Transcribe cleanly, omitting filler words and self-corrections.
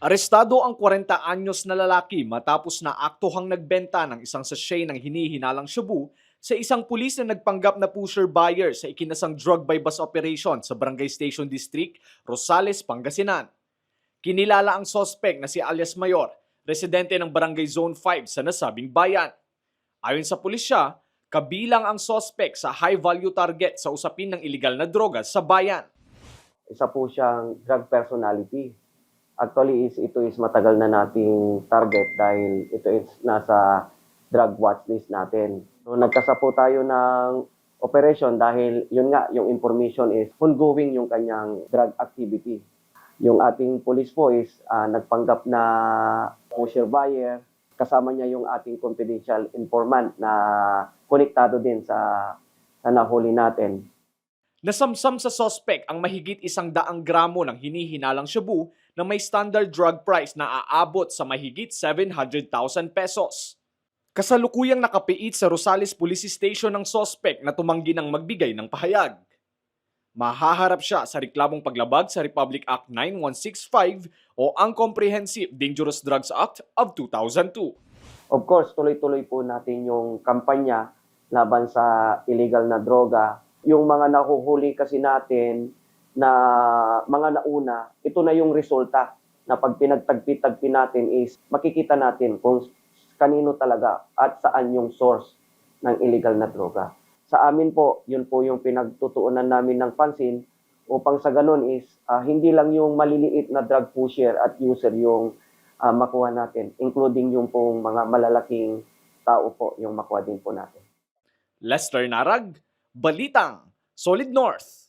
Arestado ang 40 anyos na lalaki matapos na aktuhang nagbenta ng isang sachet ng hinihinalang shabu sa isang pulis na nagpanggap na pusher buyer sa ikinasang drug by bus operation sa Barangay Station District, Rosales, Pangasinan. Kinilala ang sospek na si alias Mayor, residente ng Barangay Zone 5 sa nasabing bayan. Ayon sa pulisya, kabilang ang sospek sa high-value target sa usapin ng iligal na droga sa bayan. Isa po siyang drug personality. Actually, ito is matagal na nating target dahil ito is nasa drug watchlist natin. So, nagkasa po tayo ng operation dahil yun nga, yung information is ongoing yung kanyang drug activity. Yung ating police po is nagpanggap na pusher buyer, kasama niya yung ating confidential informant na konektado din sa nahuli natin. Nasamsam sa sospek ang mahigit 100 gramo ng hinihinalang shabu na may standard drug price na aabot sa mahigit 700,000 pesos. Kasalukuyang nakapiit sa Rosales Police Station ng sospek na tumanggi ng magbigay ng pahayag. Mahaharap siya sa reklamong paglabag sa Republic Act 9165 o ang Comprehensive Dangerous Drugs Act of 2002. Of course, tuloy-tuloy po natin yung kampanya laban sa illegal na droga. Yung mga nahuhuli kasi natin na mga nauna, ito na yung resulta na pag pinagtagpi-tagpi natin is makikita natin kung kanino talaga at saan yung source ng illegal na droga. Sa amin po, yun po yung pinagtutuunan namin ng pansin upang sa ganun is hindi lang yung maliliit na drug pusher at user yung makuha natin, including yung pong mga malalaking tao po yung makuha din po natin. Lester Narag, Balitang, Solid North.